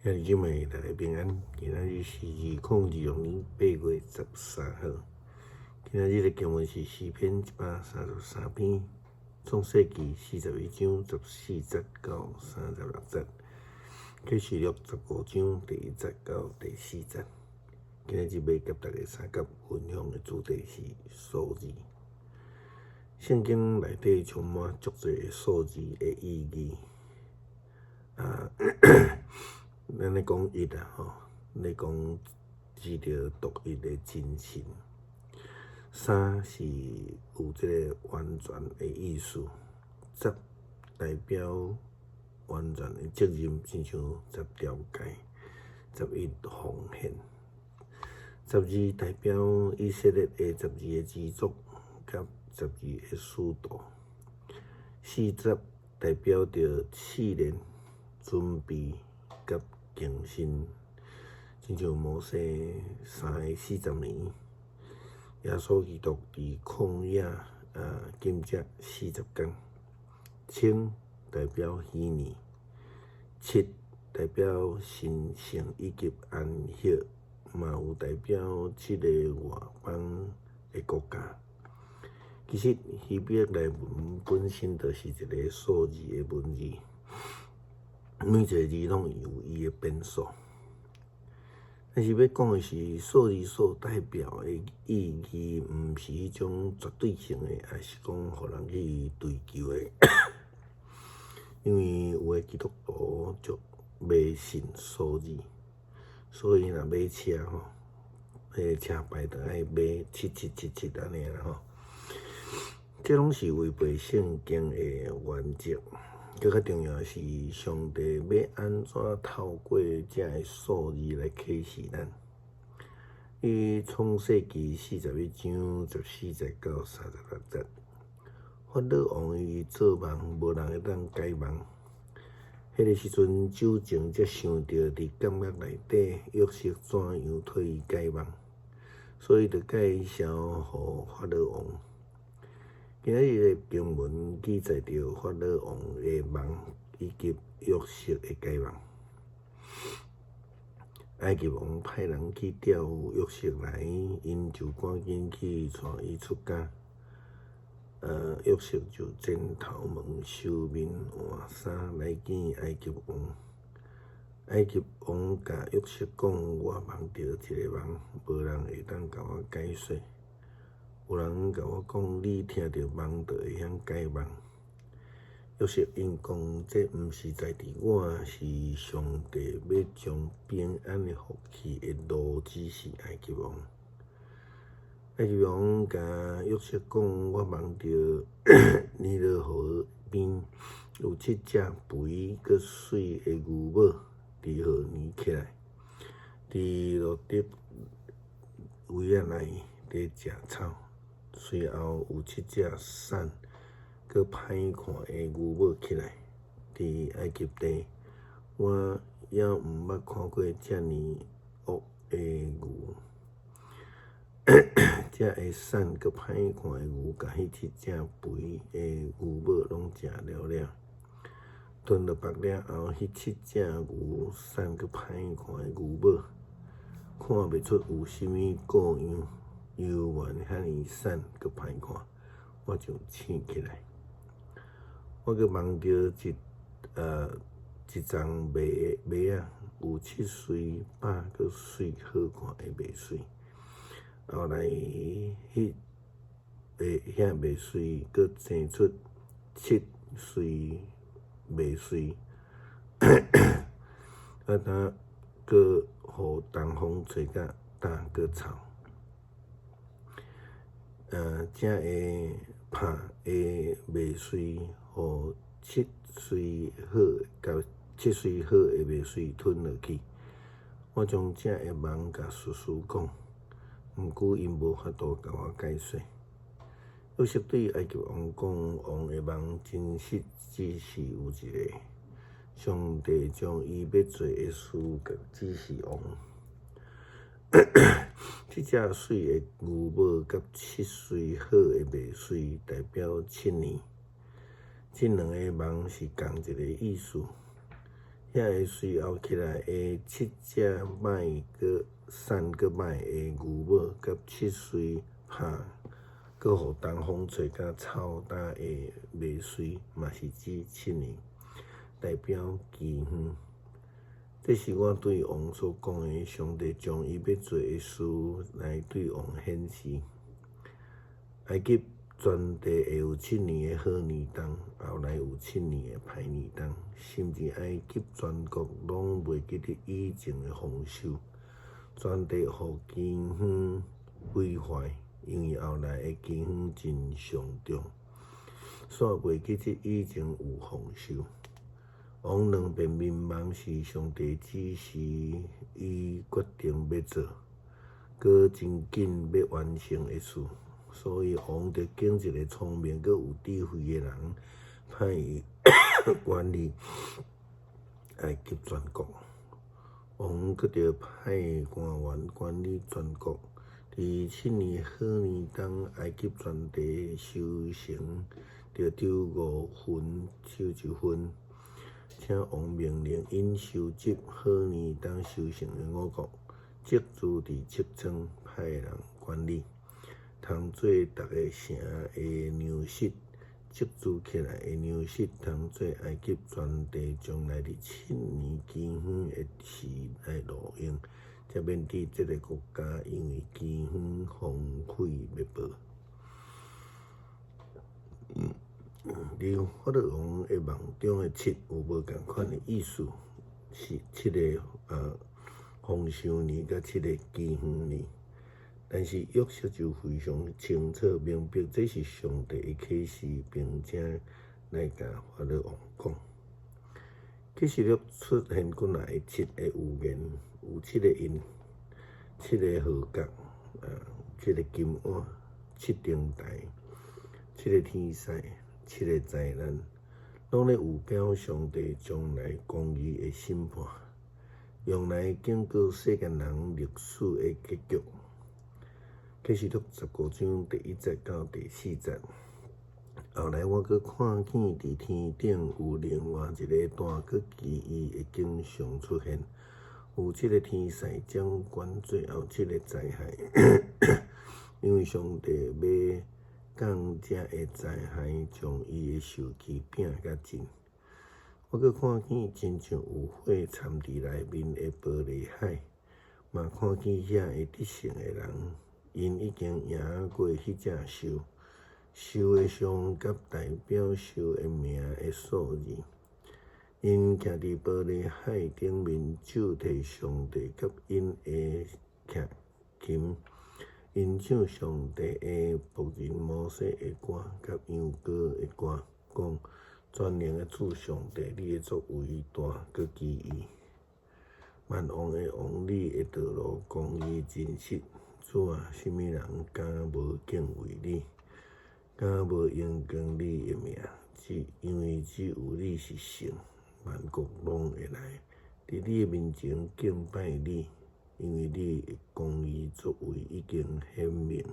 兄弟姊妹，大家平安。今仔日是2026年8月13號。今仔日的經文是詩篇133篇，創世記41章14節到36節，啟示錄15章第1節到第4節。今仔日欲佮大家相佮分享的主題是數字。聖經內底充滿足濟數字的意義。啊，咱咧講一啊吼，咧講指著獨一的真神。三是有這个完全的意思，十代表完全的責任，親像十條誡，11奉獻。12代表以色列的12個支族佮12個使徒。40代表著試煉、準備佮更新，親像摩西三个40年，耶穌基督佇曠野禁食40工。千代表禧年，七代表神聖以及安息，嘛有代表七个外邦的國家。其實希伯來文本身就是一个數字的文字，每一個字攏有伊的變數。但是欲講的是數字所代表的意義，毋是彼種絕對性的，抑是講予人去追求的。因為有的基督徒足迷信數字，所以若買車吼，彼个車牌就愛買7777按呢啦吼。這攏是違背聖經的原則。閣較重要的是，上帝欲按怎透過這个數字來啟示咱。佇創世記41章14節到36節，法老王伊做夢，無人會當解夢。彼个時陣，酒政才想著佇監獄內底約瑟怎樣替伊解夢，所以就介紹予法老王。今仔日的經文記載著法老王的夢以及約瑟的解夢。埃及王派人去調約瑟來，𪜶就趕緊去帶伊出監。約瑟就剪頭毛、修面、換衫來見埃及王。埃及王共約瑟講：我夢著一个夢，無人會當共我解說。有人共我講，你聽著夢就會曉解夢。約瑟應講：這毋是在佇我，是上帝欲將平安的福氣的路指示埃及王。埃及王共約瑟講：我夢著尼羅河邊有七隻肥閣媠的牛母佇河邊起來，佇落得圍仔內佇食草。隨後有七隻瘦閣歹看的牛母起來，佇埃及地，我猶毋捌看過遮爾惡的牛。這个瘦閣歹看的牛，共彼七隻肥的牛母攏食了了，吞落腹了後，彼七隻牛瘦閣歹看的牛母，看袂出有啥物過樣，猶原遐爾瘦閣歹看，我就醒起來。我閣夢著一叢麥麥仔，有七穗飽閣媠好看的麥穗。後來，彼遐麥穗閣生出七穗麥穗，啊，若閣予東風吹甲焦閣臭。這个拍的麥穗，予七穗好共七穗好的麥穗吞落去。我將這个夢共術士講，毋過𪜶無法度共我解說。約瑟對埃及王講：王的夢真實只是有一个，上帝將伊欲做的事指示王。七隻媠的牛母佮七穗好的麥穗，代表七年。這兩个夢是仝一个意思。彼遐个隨後起來的七隻歹閣瘦閣歹的牛母，佮七穗拍閣予東風吹甲臭焦的麥穗，嘛是指七年，代表饑荒。這是我對王所講的，上帝將伊欲做的事來對王顯示。埃及全地會有七年的好年冬，後來有七年的歹年冬，甚至埃及全國攏袂記得以前的豐收，全地予饑荒毀壞，因為後來的饑荒真傷重，煞袂記得以前有豐收。王兩遍眠夢是上帝指示伊決定欲做，閣真緊欲完成的事，所以王著揀一个聰明閣有智慧的人，派伊管理埃及全國。王閣著派官員管理全國。佇七年好年冬，埃及全地收成著抽五份，抽一份。請王命令𪜶收集好年冬收成的五穀，積贮佇七倉，派人管理，通做逐个城的糧食，積贮起來的糧食，通做埃及全地將來佇七年饑荒的時來路用，才免致這个國家因為饑荒荒廢滅無。佇法老王的夢中的七有無仝款的意思，是七个豐收年佮七個饑荒年。但是約瑟就非常清楚明白，這是上帝的啟示，並且來共法老王講。啟示錄出現幾若个七的預言，有七个印、七个號角、七个金碗、七燈臺、七个天使、七個災難，攏咧預表上帝將來公義的審判，用來警告世間人歷史的結局。啟示錄15章第一節到第四節。後來我閣看見佇天頂有另外一个大閣奇異的景象出現，有七个天使掌管最後七个災害，因為上帝欲降這个災害，將伊的受氣摒甲盡。我閣看見親像有火摻佇內面的玻璃海，嘛看見遐个得勝的人，𪜶已經贏過彼隻獸，獸的像佮代表獸的名的數字。𪜶徛佇玻璃海頂面，手提上帝佮𪜶的徛琴。𪜶唱上帝的僕人摩西的歌，佮羊羔的歌，講：全能的主上帝，你的作為大閣奇異。萬王的王，你的道路公義真實。主啊，啥物人敢無敬畏你？敢無榮光你的名？只因為只有你是聖，萬國攏會來佇你的面前敬拜你。因為你的公義作為已經顯明。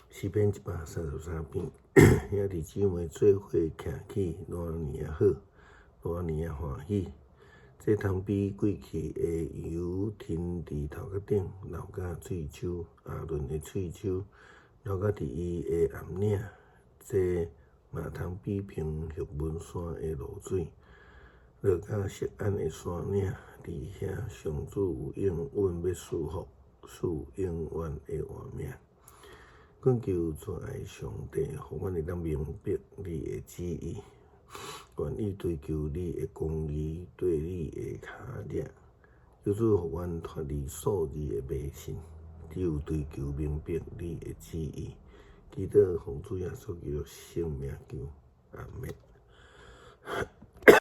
詩篇133篇，兄弟姊妹做伙徛起，偌爾仔好，偌爾仔歡喜。這通比過去的油停佇頭殼頂，流到喙鬚，亞倫的喙鬚，流到佇伊的頷領。這嘛通比憑赫門山的露水，落到錫安的山嶺。佇遐，上主有應允欲賜福，賜永遠的活命。懇求慈愛上帝，予阮會當明白你的旨意，願意追求你的公義，綴你的跤跡。求主予阮脫離數字的迷信，只有追求明白你的旨意。祈禱奉主耶穌基督聖名求，阿們。